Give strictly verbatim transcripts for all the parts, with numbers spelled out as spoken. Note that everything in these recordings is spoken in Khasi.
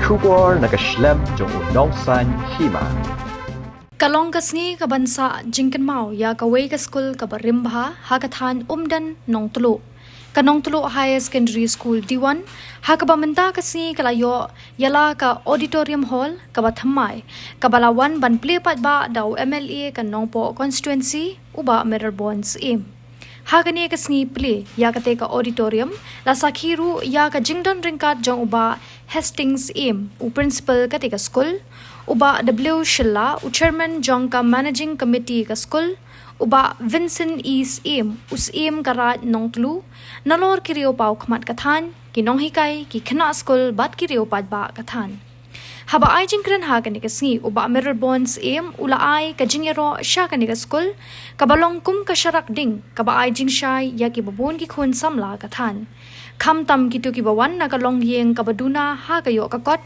Khubor na ka shlem jong u nongsan hima. Ka long ka sngi kaban sah jingkynmaw ïa kawei ka skul kaba rim bha ha ka thaiñ Umden Nongtluh. Ka Nongtluh Higher Secondary School Diwan, ha kaba mynta ka sngi ka la ïoh ïa la ka auditorium hall kaba thymmai, kaba la wan ban plie paidbah da u M L A ka Nongpoh constituency, u Bah Mayral Born Syiem. Ha kane ka sngi plie ïa kata ka auditorium, la sakhi ruh ïa ka jingdon ryngkat jong u Bah Hastings Syiem, u principal kata ka skul, u Bah W Shylla, u chairman jong ka managing committee ka skul, u Bah Vincent E Syiem, u Syiem ka Raid Nongtluh, nalor ki riew paw khmat ka thaiñ, ki nonghikai, ki khynnah skul bad ki riew paidbah ka thaiñ. Haba ai jingkren ha kane ka sngi, u Bah Mayral Born Syiem u la ai ka jingïaroh sha kane ka skul, kaba long kum ka sharak ding kaba ai jingshai ïa kiba bun ki khun samla ka thaiñ, khamtam kito kiba wan na ka longïing kaba duna ha ka ïoh ka kot,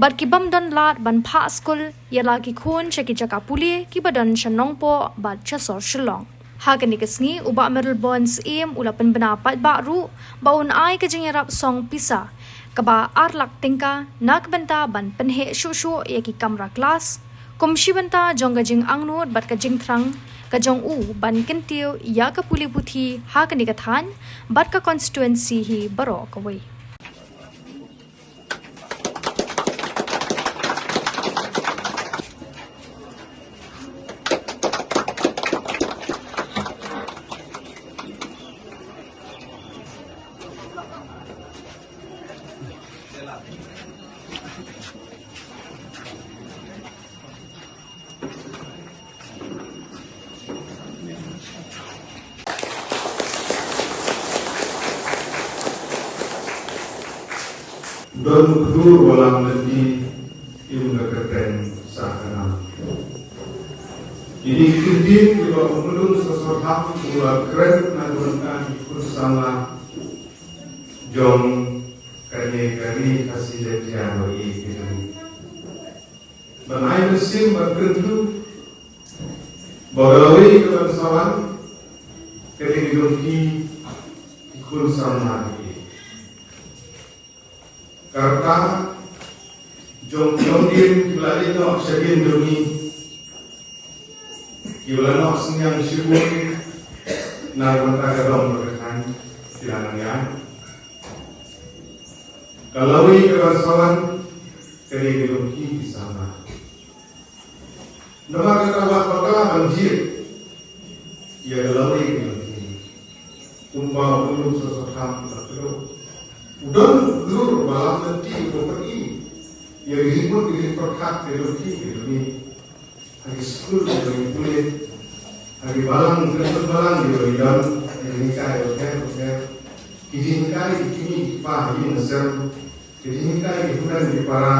bad ki bym don lad ban phah skul ïa la ki khun sha ki jaka pule kiba don sha Nongpoh bad sha sor Shillong. Ha kane ka sngi, u Bah Mayral Born Syiem u la pynbna paidbah ruh ba un ai ka jingïarap song pisa kaba ar lak tyngka na ka bynta ban pynheh shuh shuh ïa ki kamra klas, kum shi bynta jong ka jingangnud bad ka jingthrang ka jong u ban kyntiew ïa ka pule puthi ha kane ka thaiñ bad ka constituency hi baroh kawei. Don u khlur walam lynti, im da kyrteng sah ka nam. Kine ki kyntien kiba u Myllung Soso Tham u la kren na ka bynta ki khun samla jong kane ka ri Khasi Jaintia ba ïeit ïa ngi. Ban ai mynsiem ban kyntu ba ka lawei ka ban sa wan ka dei jong ki, ki khun samla ki. Ka rta jong ki longdien kiba la leit noh shadien jong ngi, kiba la noh synñiang shibun na ka bynta ka dong bad ka thaiñ, ki la nang ïaid. Ka lawei ka ban sa wan ka dei ka jong ki, ki samla. Namar kata wat bakla ban jied ïa ka lawei ka jong ki. Kumba u Myllung Soso Tham u la kdew, u don u khlur walam lynti uba pyni ïa ka jingmut ka jingpyrkhat ka jong ki ka jong ngi. Ha ki skul kiba ngi pule, ha ki balang, ki balang kiba ngi don, ki jinghikai bapher bapher, ki jinghikai ki kmie ki kpa ha ïing ha sem, ki jinghikai ki hynmen ki para,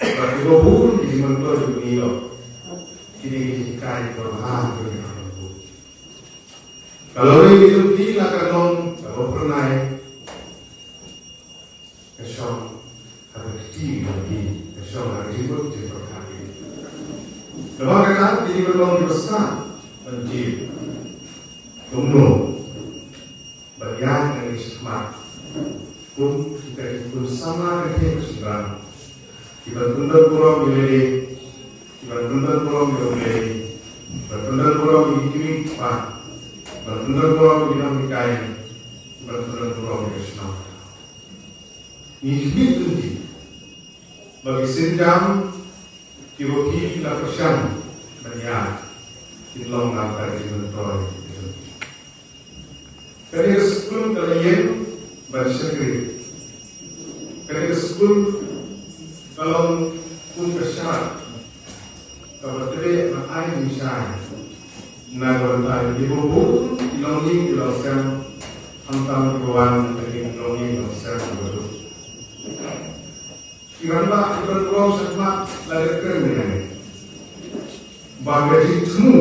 bad kiba bun ki jingmyntoi kiba ngi ïoh, ki dei ki jinghikai kiba bha kiba ngi ïoh. Ka lawei ka jong ki la ka long kaba phyrnai, ka shong ha ka kti jong ki, ka shong ha ka jingmut jingpyrkhat jong ki. Namar kata, kine ki long kiba sngap ban jied kumno ban ïaid nangne shakhmat kum kita ki khun samla kynthei bad shynrang, kiban pyndonburom ïa lade, kiban pyndonburom ïa U Blei, kiban pyndonburom ïa ki kmie ki kpa, kiban pyndonburom ïa ki nonghikai, kiban pyndonburom ïa ka shnong. Ngi khmih lynti ba ki sienjam kiba phi la pyrshang ban ïaid kin long na ka jingmyntoi. Kane ka skul ka la ïeng ban shakri. Kane ka skul ka long kum ka sharak kaba treh ban ai jingshai na ka bynta kiba bun ki longïing ki longsem, khamtam kiba wan na ki longïing longsem kiba duk. Ki rangbah kiba don burom shakhmat la dep kren mynne ba ka jingthmu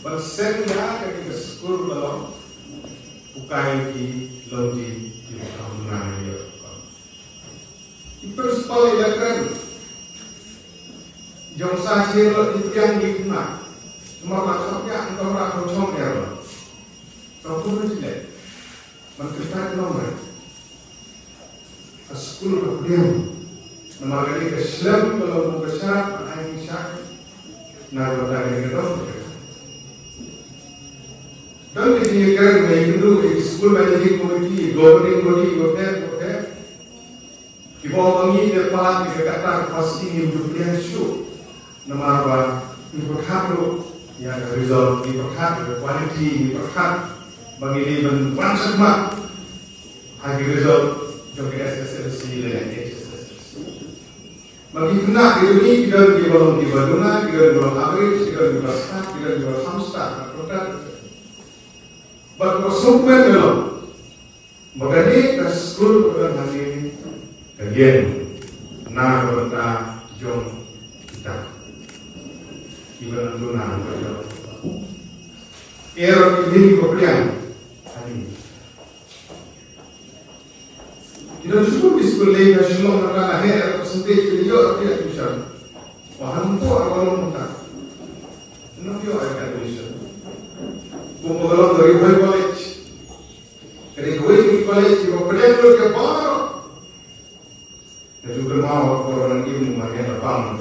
ban seng ïa kane ka skul ka long u kai ki longdien kiba kham bynai ïa ka. I principal i la kren jong sa sien la i pdiang ki khynnah. Namar la kham ïa ka kamra ka chong ïa la. Ka pun ji le. Man kyntait long re. Ka skul ka pdiang. Namar kane ka shlem ka long kum ka sharad ban ai ïing shai na ka bynta kane ka dong. Don ki jingïakren na ki bynta ki skul managing committee, governing body, whatever, whatever. Kiba ong ba ngi te palat ïa ka kata ka capacity ngim ju pdiang shuh. Namar ba ngi pyrkhat ruh ïa ka result, ngi pyrkhat ïa ka quality, ngi pyrkhat ba ngi dei ban wan shakhmat ha ki result jong ka S S L C lane H S S L C. Ba ki khynnah ki jong ngi ki don kiba long kiba duna, ki don kiba long average, ki don kiba stad, ki don kiba kham stad, ka pyrkhat. Bad ka sngewthuh ka long ba kane ka skul ka don hangne ka ïeng na ka bynta jong kita kiba nang duna, kiba nang duna. Ïa ki ïing ki pdiang hangne. Ki don shibun ki skul lei ha Shillong, na ka, na her ka percentage ki ïoh ïa ka tuition. Wa hangto ar walong mynta. Nang ïoh ïa ka tuition. Kumba ka long ka Ri Bhoi College. Ka dei kawei ka college kiba pdiang lut ïa baroh. Ka ju kynmaw ka por ba nang im, ma ngi la pang.